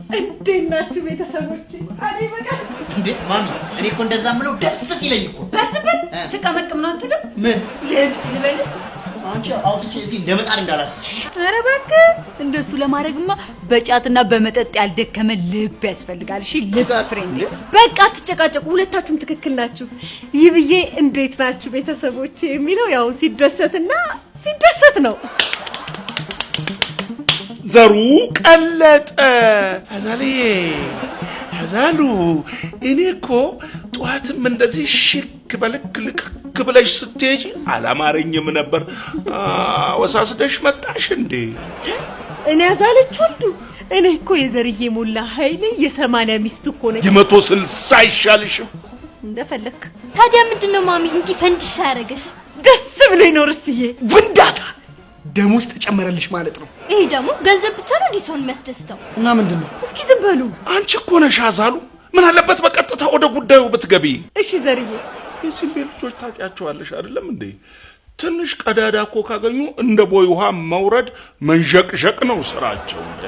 እንዴት ናችሁ ቤተሰቦች? እኔ በቃ እንዴ ማሚ፣ እኔ እኮ እንደዛ ምለው ደስ ሲለኝ እኮ። በዝብን ስቀመቅም ነው አትልም? ምን? ልብስ ልበል? አንቺ አውጥቼ እዚህ እንደ ምጣድ እንዳላስሽ። ኧረ እባክህ፣ እንደሱ ለማድረግማ በጫትና በመጠጥ ያልደከመ ልብ ያስፈልጋል። እሺ ልብ friend። በቃ አትጨቃጨቁ፣ ሁለታችሁም ትክክል ናችሁ። ይህ ብዬ እንዴት ናችሁ ቤተሰቦቼ የሚለው ያው ሲደሰትና ሲደሰት ነው። ዘሩ ቀለጠ። አዛልዬ፣ አዛሉ፣ እኔ እኮ ጠዋትም እንደዚህ ሽክ በልክ ልክክ ብለሽ ስትሄጂ አላማረኝም ነበር። ወሳስደሽ መጣሽ እንዴ? እኔ ያዛለች ወልዱ፣ እኔ እኮ የዘርዬ ሞላ ኃይሌ የ80 ሚስት እኮ ነኝ። የ160 አይሻልሽም? እንደፈለክ። ታዲያ ምንድን ነው ማሚ እንዲህ ፈንድሻ ያደረገሽ? ደስ ብሎኝ ነው ርስትዬ። ውንዳታ ደሞዝ ተጨመረልሽ ማለት ነው። ይሄ ደግሞ ገንዘብ ብቻ ነው እንዲህ ሰውን የሚያስደስተው? እና ምንድን ነው? እስኪ ዝም በሉ። አንቺ እኮ ነሽ አዛሉ። ምን አለበት በቀጥታ ወደ ጉዳዩ ብትገቢ? እሺ ዘርዬ። የዚህም ቤት ልጆች ታውቂያቸዋለሽ አይደለም እንዴ? ትንሽ ቀዳዳ እኮ ካገኙ እንደ ቦይ ውሃ መውረድ መንዠቅዠቅ ነው ስራቸው። እንደ